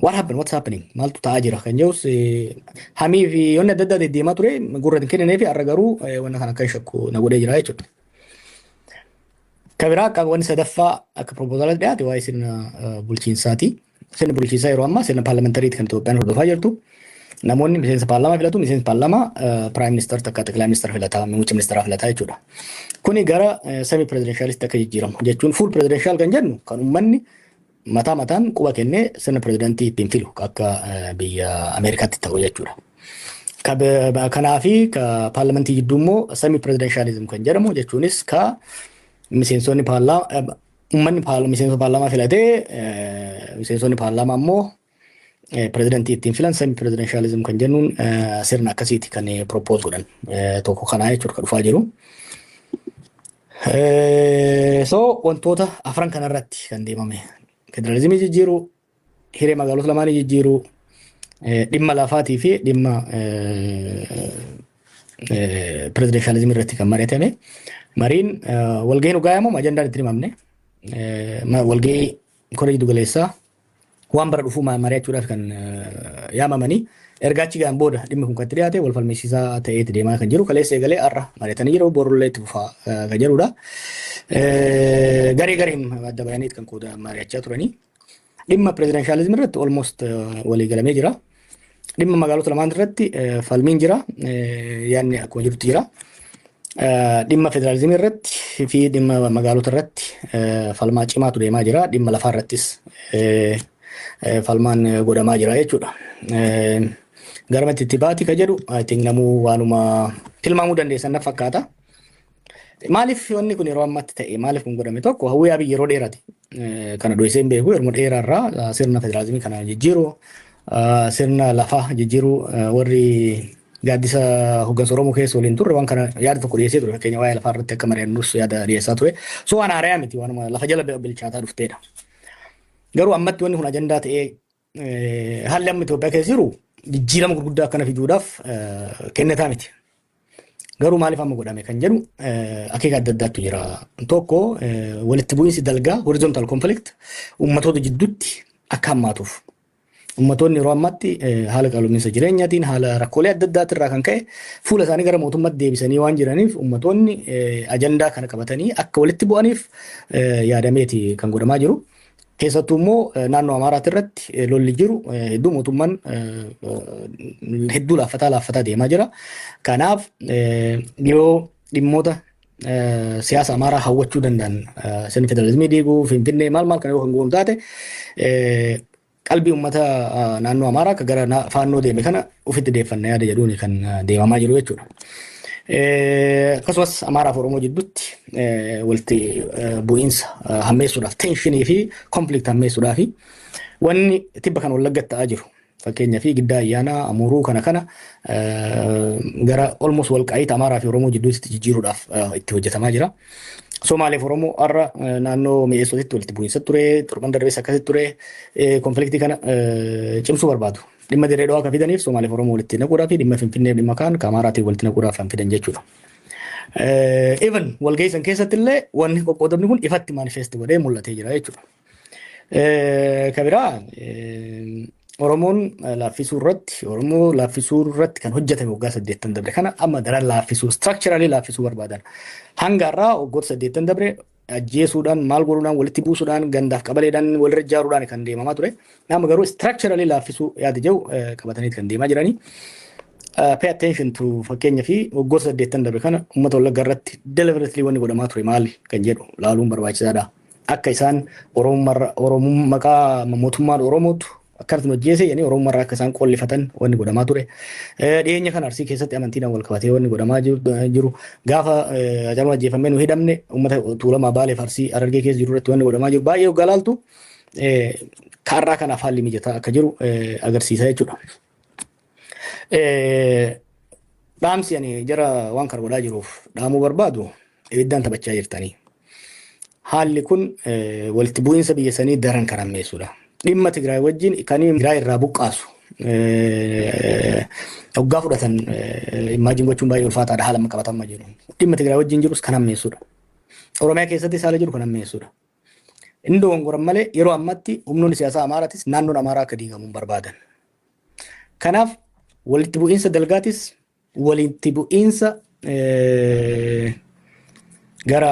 What happened? What's happening? Maaltu ta'aa jira kan jedhus hamii fi wanni adda addaa deddeemaa ture gurra hin kenninee fi har'a garuu wanna kana akka shakku na godhee jira jechuudha. Kan biraa akka wanni sadaffaa akka proposalatti dhiyaate waa'ee sirna bulchiinsaati. Sirni bulchiinsaa yeroo ammaa sirna parliamentaryiiti kan Itoophiyaan hordofaa jirtu. Namoonni miseensa paarlaamaa filatu, miseensa paarlaamaa prime minister takka ጠቅላይ ministeera filataa, muummicha ministeeraa filataa jechuudha. Kuni gara semi presidentialitti akka jijjiiramu jechuun, full presidential kan jennu kan uummanni mataa mataan quba kennee sirna pirezidantii ittiin filu akka biyya Ameerikaatti ta'u jechuudha. Kanaafi ka paarlamentii jidduu immoo semi presidentialism kan jedhamu, jechuunis ka miseensonni paarlaamaa, uummanni miseensota paarlaamaa filatee miseensonni paarlaamaa immoo pirezidantii ittiin filan, semi presidentialism kan jennuun sirna akkasiiti kan propose godhan tokko kanaa jechuudha kan dhufaa jiru. So wantoota afran kanarratti kan deemame: federaalizimii jijjiiruu, hiree magaalota lamaanii jijjiiruu, dhimma lafaatii fi dhimma presidentialismii irratti kan mari'atame. Mariin walgahiin dhugaa yaamamu ajandaan itti himamne. Walgahii koree giddu galeessaa waan bara dhufuu mari'achuudhaaf kan yaamamanii erga achi ga'an booda dhimmi kun kan itti dhiyaate wal falmisiisaa ta'eeti deemaa kan jiru. Kaleessa eegalee har'a mari'atanii jiru, borullee itti fufaa kan jedhudha. Garee gareen adda bayaniit kan qooda mari'achaa turanii. Dhimma presidentialismii irratti almost walii galamee jira. Dhimma magaalota lamaan irratti falmiin jira. Yaadni akkuma jirutti jira. Dhimma federaalizimii irratti fi dhimma magaalota irratti falmaa cimaatu deemaa jira. Dhimma lafaa irrattis falmaan godhamaa jira jechuudha. Garamatti itti baati ka jedhu I think namuu waanuma tilmaamuu dandeessan na fakkaata. Maaliif wanni kun yeroo ammaatti ta'e? Maaliif kun godhame? Tokko, hawwii Abiy yeroo dheeraati. Kana dho'isee hin beeku. Yeroo dheeraarraa sirna federaalizimii kana jijjiiru, sirna lafaa jijjiiru, warri gaaddisa hooggansa Oromoo keessa waliin turre waan kana yaada tokko dhiyeessee ture. Fakkeenya waa'ee lafaa irratti akka mari'annus yaada dhiyeessaa ture. So waan haarayaa miti, waanuma lafa jala bilchaataa dhufteedha. Garuu ammatti wanni kun ajandaa ta'ee, haalli amma Itoophiyaa keessa jiru jijjiirama gurguddaa akkana fiduudhaaf kennataa miti. Garuu maaliif amma godhame kan jedhu akeeka adda addaatu jira. Tokko, walitti bu'iinsi dalgaa, horizontal conflict, ummatoota jidduutti akka hammaatuuf. Ummatoonni yeroo ammaatti haala qaalominsa jireenyaatiin, haala rakkoolee adda addaatirraa kan ka'e fuula isaanii gara mootummaatti deebisanii waan jiraniif, ummatoonni ajandaa kana qabatanii akka walitti bu'aniif yaadameeti kan godhamaa jiru. Keessattuu immoo naannoo Amaaraati irratti lolli jiru hedduu, mootummaan hedduu laaffataa laaffataa deemaa jira. Kanaaf yoo dhimmoota siyaasa Amaaraa hawwachuu danda'an, sirni federaalizimii diiguu, Finfinnee maal maal kana yoo kan goonu taate, qalbii uummata naannoo Amaaraa akka gara faannoo deeme kana ofitti deeffanna yaada jedhuun kan deemamaa jiru jechuudha. Akkasumas Amaaraa fi Oromoo jidduutti walitti bu'iinsa hammeessuudhaaf, tensionii fi conflict hammeessuudhaaf, wanni tibba kan Wallaggatti ta'aa jiru. Fakkeenyaa fi Giddaa Ayyaanaa, Amuruu kana kana gara almost walqaa'iita Amaaraa fi Oromoo jidduutti jijjiiruudhaaf itti hojjetamaa jira. Somaaliif Oromoo har'a naannoo Mi'eessootitti walitti bu'iinsa ture, torban darbees akkasitti ture, conflictii kana cimsuu barbaadu. Dhimma Dirree Dhawaa kan fidaniif Somaaliif Oromoo walitti naquudhaa fi dhimma Finfinnee dhimma kaan ka Amaaraatiin walitti naquudhaaf kan fidan jechuudha. Even walgahii san keessatti illee wanni qoqqoodamni kun ifatti manifest godhee mul'atee jira jechuudha. Ka biraa, Oromoon laaffisuu irratti, Oromoo laaffisuu irratti kan hojjetame waggaa 80 dabre kana amma daran laaffisuu, structurally laaffisuu barbaadan. Hanga har'aa waggoota 80 dabre ajjeesuudhaan, maal godhuudhaan, walitti buusuudhaan, gandaaf qabaleedhaan walirra ijaaruudhaan kan deemamaa ture. Amma garuu structurally laaffisuu yaada jedhu qabatanii kan deemaa jiranii. Pay attention to, fakkeenya fi waggoota 80 dabre kana uummata Wallaggaa irratti deliberately wanni godhamaa ture maali kan jedhu laaluun barbaachisaadha. Akka isaan Oromummaa maqaa mootummaan Oromootu akkanatti hojjeese jedhanii Oromummaarraa akka isaan qollifatan wanni godhamaa ture. Dhiyeenya kana Arsii keessatti amantiidhaan wal qabatee wanni godhamaa jiru, gaafa Hacaaluun ajjeefamee nu hidhamne uummata Tuulamaa, Baaleef Arsii, Harargee keessa jiru irratti wanni godhamaa jiru baay'ee hoggaa laaltu kaarraa kanaaf haalli mijataa akka jiru agarsiisa jechuudha. Dhaamsi ani jara waan kana godhaa jiruuf dhaamuu barbaadu, ibiddaan taphachaa jirtanii. Haalli kun walitti bu'iinsa biyya sanii daran kan hammeessudha. Dhimma Tigraay wajjin kan Tigraay irraa buqqaasu hoggaa fudhatan imagine gochuun baay'ee ulfaataadha haala amma qabatamaa jiru. Dhimma Tigraay wajjin jirus kan hammeessudha. Oromiyaa keessatti haala jiru kan hammeessudha. Inni dogongoran malee yeroo ammatti humnoonni siyaasaa Amaaraatis naannoon Amaaraa akka diigamu hin barbaadan. Kanaaf walitti bu'iinsa dalgaatis, walitti bu'iinsa gara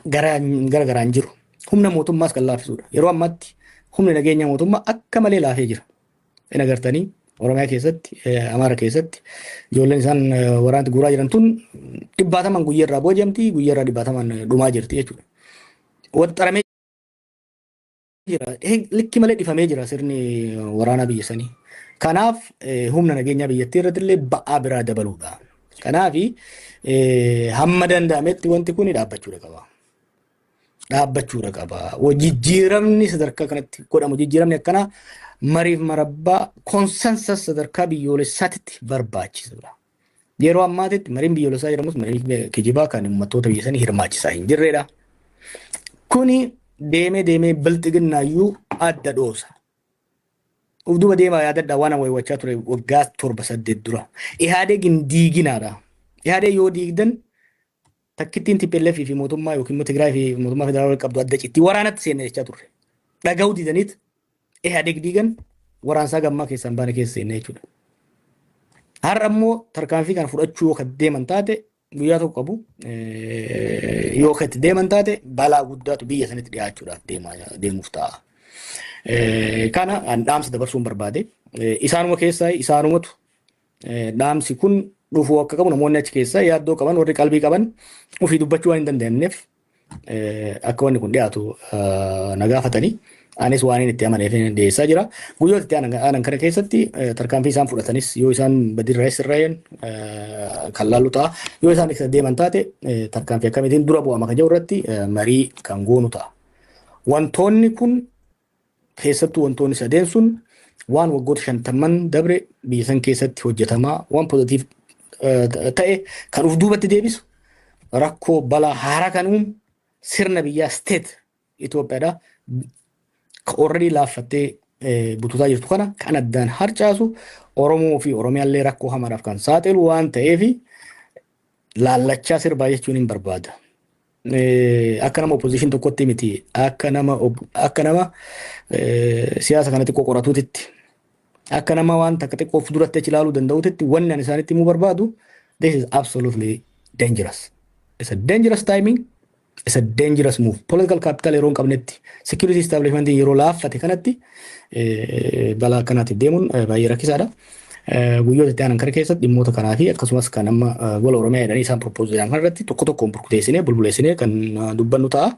gara gara garaan jiru humna mootummaas kan laaffisudha. Yeroo ammaatti humni nageenya mootummaa akka malee laafee jira. Inni agartanii Oromiyaa keessatti, Amaara keessatti ijoolleen isaan waraanatti guuraa jiran tun dhibbaataman guyyaa irraa booji'amti, guyyaa irraa dhibbaataman dhumaa jirti jechuudha. Waxxaramee jira. Likki malee dhifamee jira sirni waraanaa biyya sanii. Kanaaf humna nageenyaa biyyattii irratti illee ba'aa biraa dabaluudha. Kanaaf hamma danda'ametti wanti kun dhaabbachuudha qaba. Dhaabbachuudha qaba. Jijjiiramni sadarkaa kanatti godhamu, jijjiiramni akkanaa mariif marabbaa, consensus sadarkaa biyyoolessaatti barbaachisuudha. Yeroo ammaatitti mariin biyyoolessaa jedhamus marii kijibaa kan uummattoota biyya sanii hirmaachisaa hin jirredha. Kuni deemee deemee bilxiginnaayyuu adda dhoosa. Uf duuba deemaa yaadadhaa, waan waywachaa ture waggaa 7 8 dura. Ihaadeeg hin diiginaadha. Ihaadeeg yoo diigdan takkittiin TPLF fi mootummaa yookiin immoo Tigraay fi mootummaa federaalaa qabdu adda citti, waraanatti seenne jechaa turre. Dhaga'uu didaniit Ihaadeeg diigan, waraansaa gammaa keessaan baane keessa seenne jechuudha. Har'a immoo tarkaanfii kana fudhachuu yoo kan deeman taate, guyyaa tokko qabu yoo kan itti deeman taate, balaa guddaatu biyya sanitti dhiyaachuudhaaf deemuuf ta'a. Kana dhaamsa dabarsuun barbaade. Isaanuma keessaa isaanumatu dhaamsi kun dhufuu akka qabu, namoonni achi keessaa yaaddoo qaban, warri qalbii qaban ofii dubbachuu waan hin dandeenyeef, akka wanni kun dhiyaatu na gaafatanii, anis waan inni itti amaneef dhiyeessaa jira. Guyyoota itti aanan kana keessatti tarkaanfii isaan fudhatanis, yoo isaan badirraa sirraa'een kan laallu ta'a. Yoo isaan isa deeman taate, tarkaanfii akkamiitiin dura bu'ama kan jedhu irratti marii kan goonu ta'a. Wantoonni kun, keessattuu wantoonni sadeen sun, waan waggoota 50n dabre biyya san keessatti hojjetamaa waan positive ta'e kan uf duubatti deebisu, rakkoo balaa haaraa kan uumu, sirna biyyaa, state Itoophiyaadha. Ka already laaffattee bututaa jirtu kana kan addaan harcaasu, Oromoo fi Oromiyaallee rakkoo hamaadhaaf kan saaxilu waan ta'eef, laallachaa sirbaa jechuun hin barbaada. Akka nama opposition tokkotti miti, akka nama siyaasa kana xiqqoo qoratuutitti, akka nama waan takka xiqqoo of duratti achi ilaaluu danda'uutitti, wanni ani isaanitti himuu barbaadu, this is absolutely dangerous. It's a dangerous timing. It's a dangerous move. Political capital yeroo hin qabnetti, security establishment yeroo laaffate kanatti balaa akkanaatiif deemuun baay'ee rakkisaadha. Guyyoota itti aanan kana keessatti dhimmoota kanaa fi akkasumas kan amma gola Oromiyaa jedhanii isaan propose jedhan kanarratti tokko tokkoon burkuteessinee bulbuleessinee kan dubbannu ta'a.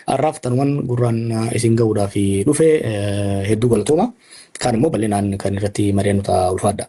Har'aaf tanuman gurraan isin gahuudhaaf dhufe. Hedduu galatooma. Kaan immoo bal'inaan kan irratti mari'annu ta'a, ulfaadha.